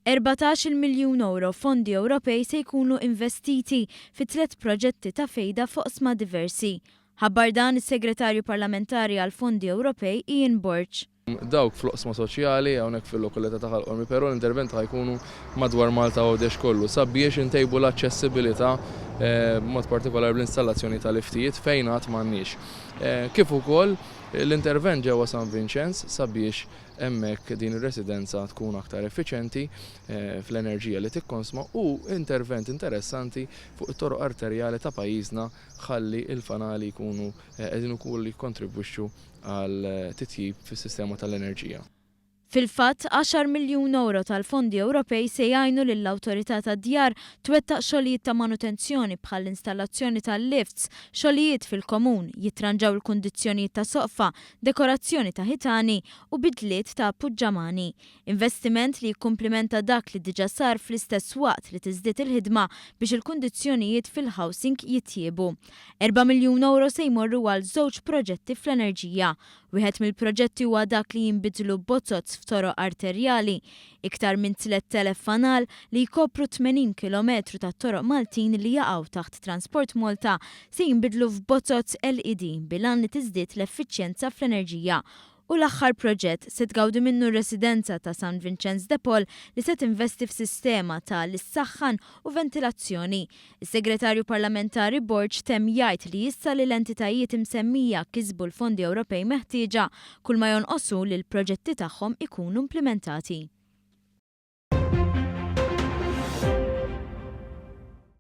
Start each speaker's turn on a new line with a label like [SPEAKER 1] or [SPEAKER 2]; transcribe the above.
[SPEAKER 1] 14-il miljun ewro fondi Ewropej se jkunu investiti fi tliet proġetti ta' fejda f'oqsma diversi. Ħabbar dan is-Segretarju Parlamentari għall-Fondi Ewropej Ian Borg.
[SPEAKER 2] Dawk fl-oqsma soċjali hawnhekk fil-lokalità ta' Ħal Qormi però l-interventi ħa jkunu madwar Malta u Għawdex kollu sabiex intejbu l-aċċessibilità b'mod partikolari bl-installazzjoni ta' liftijiet fejn għad m'għandniex. Kif ukoll l-intervent ġewwa San Vinċenz sabiex Hemmhekk din ir-residenza tkun aktar effiċenti fl-enerġija li tikkonsma u intervent interessanti fuq it-toroq arterjali ta' pajjiżna ħalli l-fanali jkunu qegħdin ukoll jikkontribwixxu għal titjib fis-sistema tal-enerġija.
[SPEAKER 1] Fil-fatt, għaxar miljun ewro tal-fondi Ewropej se jgħinu lill-Awtorità tad-Djar twettaq xogħlijiet ta' manutenzjoni bħall-installazzjoni tal-lifts, xogħlijiet fil-komun, jitranġaw il-kundizzjonijiet ta' soqfa, dekorazzjoni ta' ħitani u bidliet ta' puġġamani. Investiment li jikkumplimenta dak li diġà sar fl-istess waqt li tiżdied il-ħidma biex il-kundizzjonijiet fil-housing jitjiebu. Erba' miljun ewro se jmorru għal żewġ proġetti fl-enerġija. Wieħed mill-proġetti huwa dak li jinbidlu bozoz f'toroq arterjali. Iktar minn 3,000 fanal li jkopru 80 kilometru ta' toroq Maltin li jaqgħu taħt Transport Malta se jinbidlu f'bozoz LED bil-għan li tiżdied l-effiċjenza fl-enerġija. U l-aħħar proġett se tgawdi minnu r-residenza ta' San Vinċenz de Paul li se tinvesti f'sistema ta' l-issaħħan u ventilazzjoni. Is-Segretarju Parlamentari Borg temm jgħid li issa li l-entitajiet imsemmija kisbu l-fondi Ewropej meħtieġa, kull ma jonqos hu li l-proġetti tagħhom ikunu implimentati.